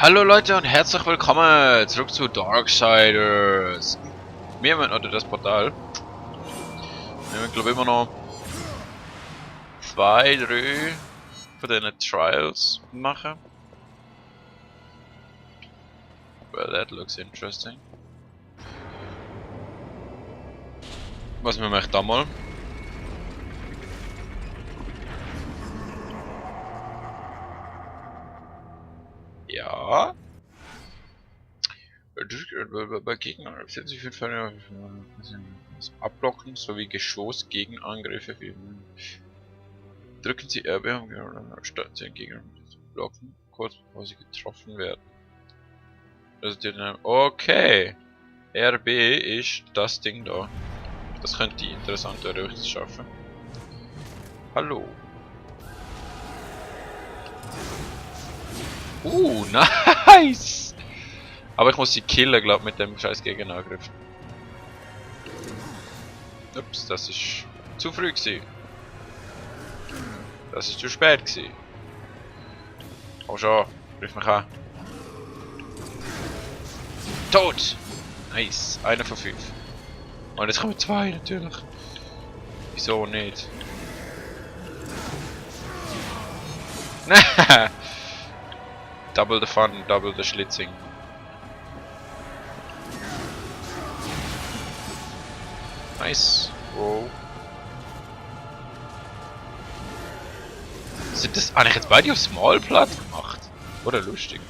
Hallo Leute und herzlich willkommen zurück zu Darksiders. Wir haben noch das Portal. Wir haben glaube ich immer noch 2, 3 von diesen Trials machen. Well, that looks interesting. Was wir machen da mal? Ja. Bei Gegnern setzt sich für Fälle Abblocken sowie Geschoss-Gegenangriffe. Drücken Sie RB, um statt den Gegner zu blocken, kurz bevor sie getroffen werden. Also okay. RB ist das Ding da. Das könnte interessant werden, wenn ich das schaffe. Hallo. Nice! Aber ich muss sie killen, glaube ich, mit dem scheiß Gegenangriff. Ups, das ist zu früh gewesen. Das ist zu spät gewesen. Oh schon, griff mich an. Tot! Nice, einer von 5. Und jetzt kommen 2 natürlich. Wieso nicht? Double the fun, double the schlitzing. Nice. Wow. Sind das eigentlich jetzt beide auf Small Platt gemacht? Oder lustig?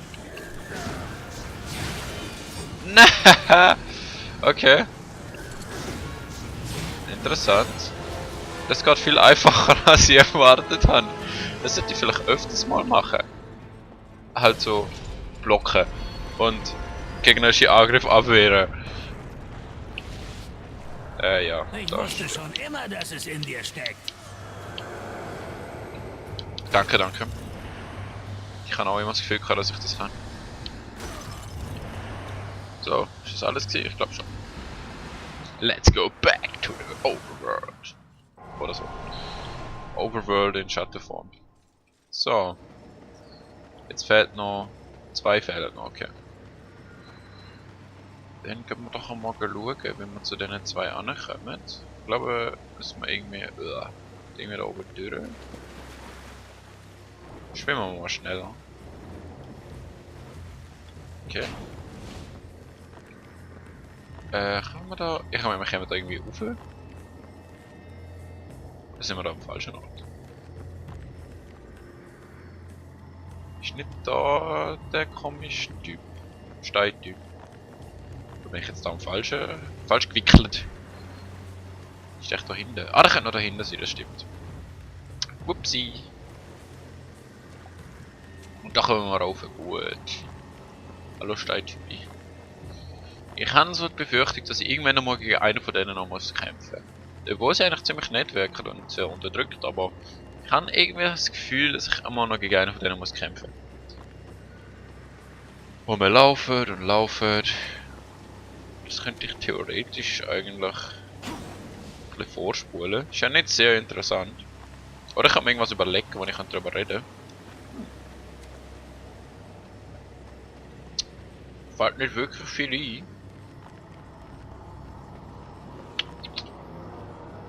Okay. Interessant. Das geht viel einfacher als ich erwartet habe. Das sollte ich vielleicht öfters mal machen. Halt so blocken und gegnerische Angriff abwehren. Ja. Ich wusste schon immer, dass es in dir steckt. Danke, danke. Ich habe auch immer das Gefühl gehabt, dass ich das kann. So, ist das alles gewesen? Ich glaube schon. Let's go back to the Overworld. Oder so. Overworld in Schattenform. So. Jetzt fehlt noch 2 fehlen noch, okay. Dann können wir doch einmal schauen, wenn wir zu diesen 2 ankommen. Ich glaube, müssen wir irgendwie da oben durch. Schwimmen wir mal schneller. Okay. Können wir da... Ich meine, wir kommen da irgendwie rauf. Oder sind wir da am falschen Ort? Ist nicht da der komische Typ? Steintyp. Oder bin ich jetzt da am falsch gewickelt? Ist echt da hinten? Ah, der könnte noch da hinten sein, das stimmt. Whoopsie. Und da kommen wir rauf. Gut. Hallo Steintypi. Ich habe so die Befürchtung, dass ich irgendwann einmal gegen einen von denen noch muss kämpfen. Obwohl sie eigentlich ziemlich nett wirken und sehr unterdrückt, aber ich habe irgendwie das Gefühl, dass ich immer noch gegen einen von denen muss kämpfen. Wo wir laufen und laufen. Das könnte ich theoretisch eigentlich ein bisschen vorspulen. Ist ja nicht sehr interessant. Oder ich kann mir irgendwas überlegen, wo ich darüber reden kann. Fällt nicht wirklich viel ein.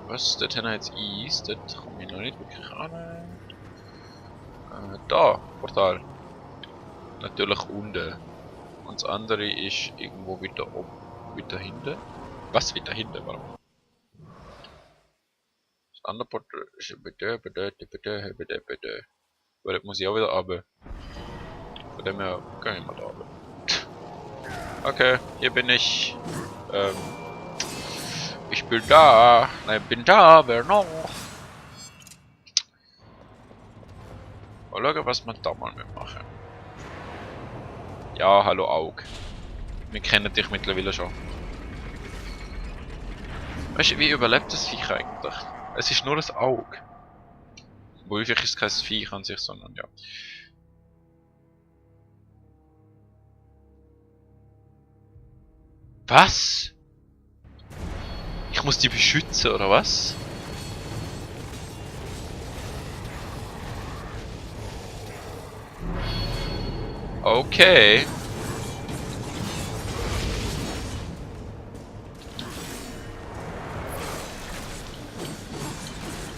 Was? Dort haben wir jetzt Eis, dort komme ich noch nicht wirklich an. Da, Portal. Natürlich unten. Und das andere ist irgendwo wieder oben. Wieder hinten. Was? Wieder hinten? Warum? Das andere Portal ist bitte. Aber dort muss ich auch wieder runter. Von dem her kann ich mal da runter. Okay, hier bin ich. Ich bin da. Nein, bin da. Wer noch? Mal schauen, was wir da mal mitmachen. Ja, hallo Aug. Wir kennen dich mittlerweile schon. Weißt du, wie überlebt das Viech eigentlich? Es ist nur ein Auge. Wo wirklich ist es kein Viech an sich, sondern ja. Was? Ich muss die beschützen, oder was? Okay.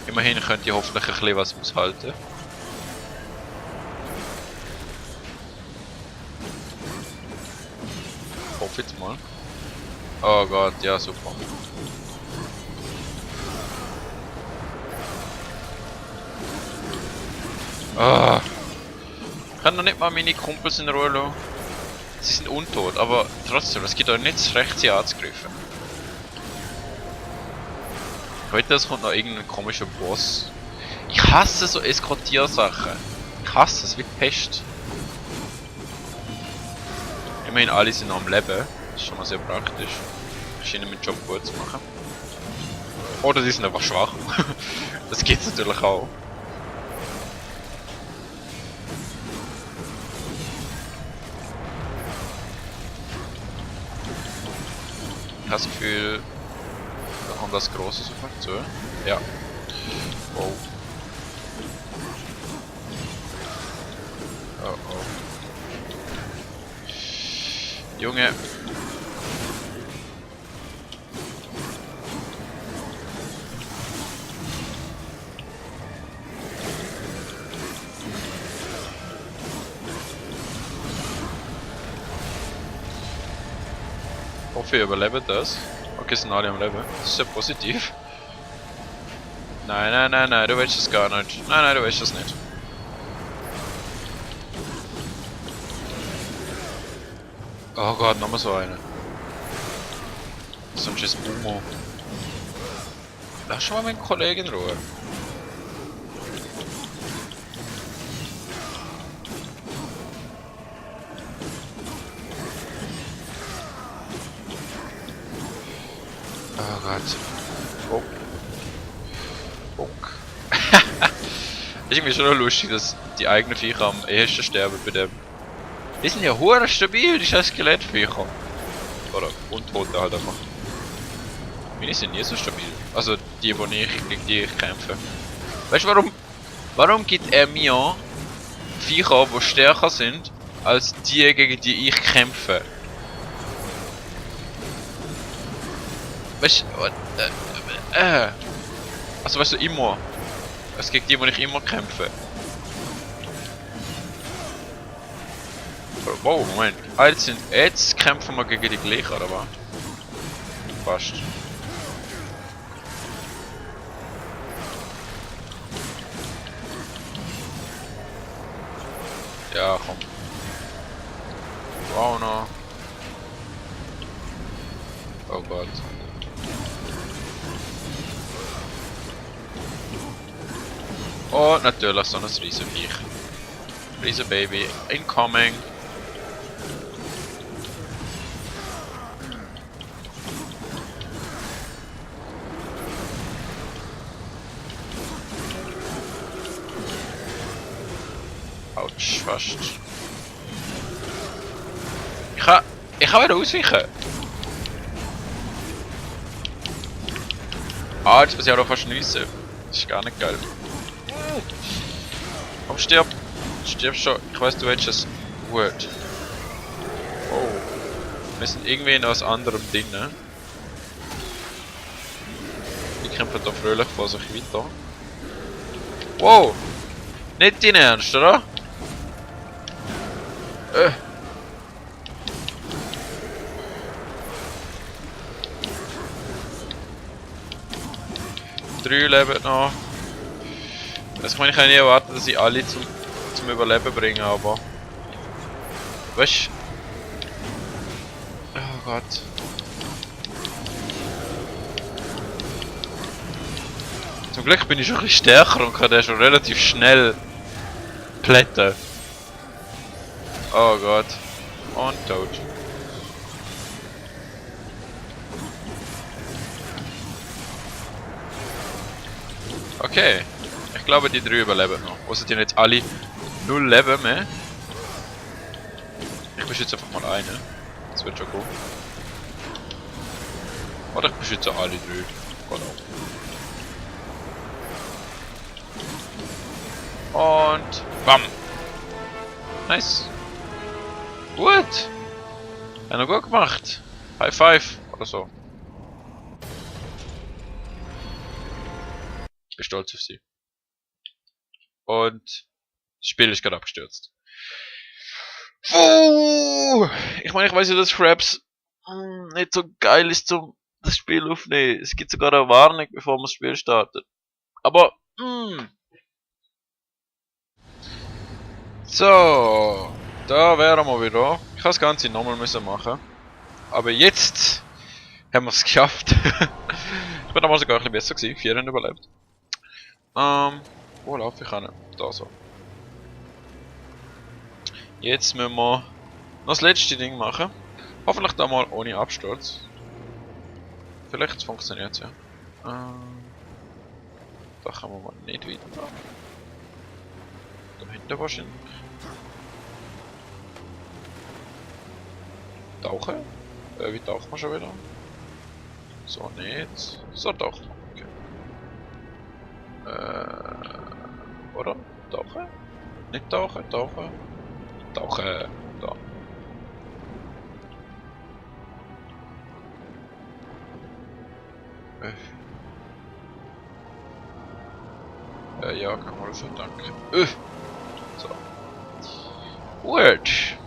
Immerhin könnt ihr hoffentlich ein bisschen was aushalten. Ich hoffe jetzt mal. Oh Gott, ja super. Ah. Ich kann noch nicht mal meine Kumpels in Ruhe lassen. Sie sind untot, aber trotzdem, es gibt euch nicht das Recht, sie anzugreifen. Heute es kommt noch irgendein komischer Boss. Ich hasse so Eskortiersachen. Ich hasse es wie die Pest. Immerhin alle sind noch am Leben. Das ist schon mal sehr praktisch. Ich scheine meinen Job gut zu machen. Oder sie sind einfach schwach. Das geht natürlich auch. Ich habe das Gefühl, da kommt das Große sofort zu. Ja. Wow. Oh oh. Junge. Ich hoffe, ihr überlebt das. Okay, sind alle am Leben. Das ist sehr positiv. Nein, nein, nein, nein, du willst das gar nicht. Nein, nein, du willst das nicht. Oh Gott, nochmal so eine. So ein scheiß Bumo. Lass schon mal meinen Kollegen in Ruhe. Oh Gott. Oh. Bonk. Ist irgendwie schon noch lustig, dass die eigenen Viecher am ehesten sterben bei dem. Die sind ja hure stabil, die scheiß Skelettviecher. Oder Untote halt einfach. Meine sind nie so stabil. Also die, gegen die ich kämpfe. Weißt du warum gibt er mir Viecher, die stärker sind, als die, gegen die ich kämpfe? Weißt du, also weißt du, immer. Es gegen die, die ich immer kämpfe. Wow, Moment. Jetzt kämpfen wir gegen die gleichen, oder was? Fast. Ja, komm. Wow, noch. Oh Gott. Oh, natürlich so ein Riesenviech. Riesenbaby. Incoming. Autsch, fast. Ich kann wieder ausweichen. Ah, jetzt muss ich auch noch fast nüssen. Das ist gar nicht geil. Komm, stirb. Stirb schon. Ich weiß, du hättest es. Gut. Oh. Wir sind irgendwie in was anderem drin. Ne? Die kämpfen da fröhlich vor sich weiter. Wow. Nicht dein Ernst, oder? Drei leben noch. Also ich meine, ich kann nicht erwarten, dass ich alle zum Überleben bringe, aber... Weißt du? Oh Gott. Zum Glück bin ich schon ein bisschen stärker und kann den schon relativ schnell plätten. Oh Gott. Und tot. Okay. Ich glaube, die drei überleben noch. Außer die haben jetzt alle 0 Leben mehr. Ich beschütze einfach mal einen. Das wird schon gut. Oder ich beschütze alle drei. Genau. Und bam. Nice. Gut! Hat er gut gemacht. High Five oder so. Ich bin stolz auf sie. Und das Spiel ist gerade abgestürzt. Oh! Ich meine, ich weiß ja, dass Fraps nicht so geil ist zum das Spiel aufnehmen. Es gibt sogar eine Warnung, bevor man das Spiel startet. Aber, so, da wären wir wieder. Ich habe das Ganze nochmal müssen machen. Aber jetzt haben wir es geschafft. Ich bin damals sogar ein bisschen besser gewesen. 4 haben überlebt. Wo laufe ich hin? Da so. Jetzt müssen wir noch das letzte Ding machen. Hoffentlich da mal ohne Absturz. Vielleicht funktioniert es ja. Da kann man mal nicht weiter. Da hinten wahrscheinlich. Tauchen? Wie taucht man schon wieder? So nicht. So taucht man. Okay. Oder? Tauchen? Nicht tauchen, tauchen. Tauchen. Da. Ja, kann man schon, danke. So. Gut.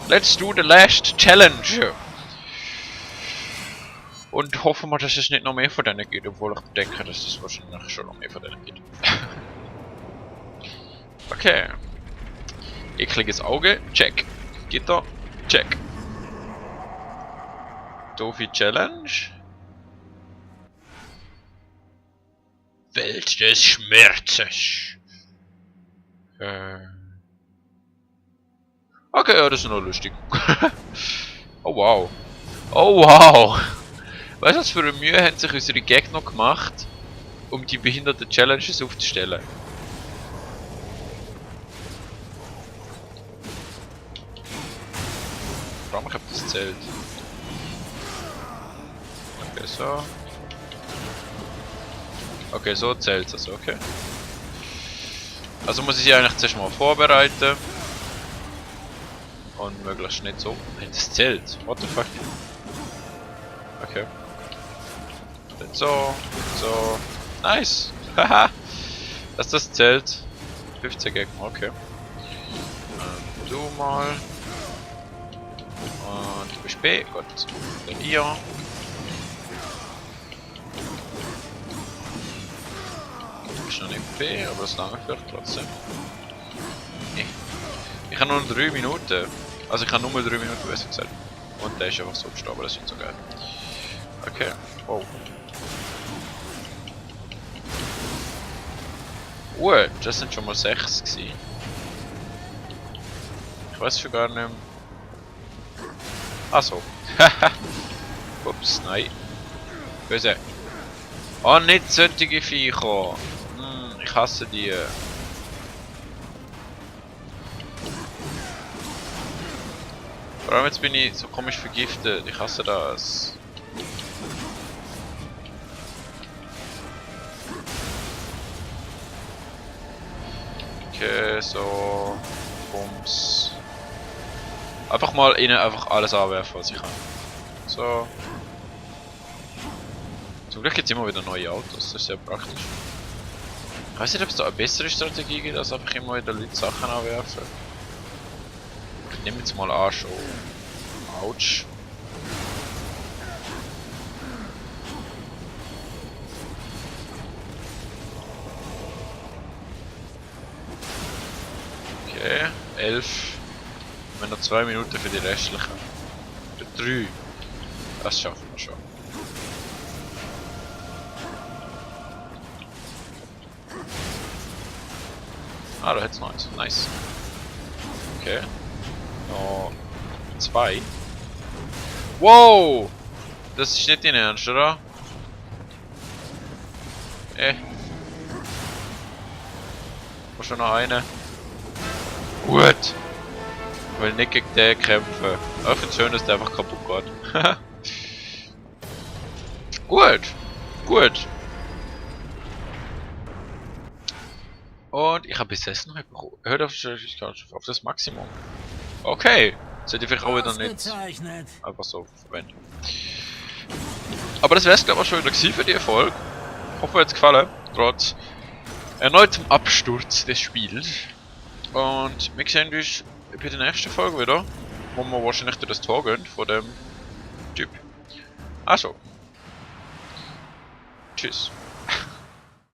Let's do the last challenge. Und hoffen wir, dass es nicht noch mehr von denen geht, obwohl ich denke, dass es wahrscheinlich schon noch mehr von denen geht. Okay. Ekliges Auge, check. Gitter, check. Doofe Challenge. Welt des Schmerzes. Okay, ja, das ist noch lustig. Oh wow. Oh wow. Weißt du, was für eine Mühe haben sich unsere Gegner gemacht, um die behinderten Challenges aufzustellen? Vor allem, ich hab das Zelt. Okay, so. Okay, so zählt es, okay. Also muss ich sie eigentlich zuerst mal vorbereiten. Und möglichst nicht so. Hey, das zählt. What the fuck? Okay. Dann so. So. Nice. Haha. Das zählt. 15 Gegner, okay. Du mal. Und du bist B. Gut. Dann ihr. Ist noch nicht B, aber das lange vielleicht trotzdem. Ich habe nur 3 Minuten. Also ich habe nur 3 Minuten besser gesagt. Und der ist einfach so gestorben, das ist nicht so geil. Okay. Oh. Das sind schon mal 6 gewesen. Ich weiß schon gar nicht mehr. Achso. Ups, nein. Böse. Oh, nicht solche Viecher. Ich hasse die. Vor allem jetzt bin ich so komisch vergiftet. Ich hasse das. Okay, so. Bums. Einfach mal ihnen einfach alles anwerfen, was ich kann. So. Zum Glück gibt es immer wieder neue Autos, das ist sehr praktisch. Ich weiß nicht, ob es da eine bessere Strategie gibt, als einfach immer wieder Leute Sachen anwerfen. Ich nehme jetzt mal an schon. Autsch. Okay, 11. Wir haben noch 2 Minuten für die restlichen. Oder 3. Das schaffen wir schon. Ah, da hätt's noch eins. Nice. Okay. Noch 2. Wow! Das ist nicht dein Ernst, oder? Wo schon noch eine? Gut! Ich will nicht gegen den kämpfen. Aber ich finde es schön, dass der einfach kaputt geht. Gut! Gut! Und ich habe bis jetzt noch bekommen. Hört auf das Maximum. Okay. Sollte ich vielleicht auch wieder nicht Ausgezeichnet. einfach so verwenden. Aber das wär's glaube ich auch schon wieder gewesen für die Erfolg. Hoffe, euch hat's gefallen. Trotz erneutem Absturz des Spiels. Und wir sehen uns bei der nächsten Folge wieder. Wo wir wahrscheinlich durch das Tor gehen von dem Typ. Also. Tschüss.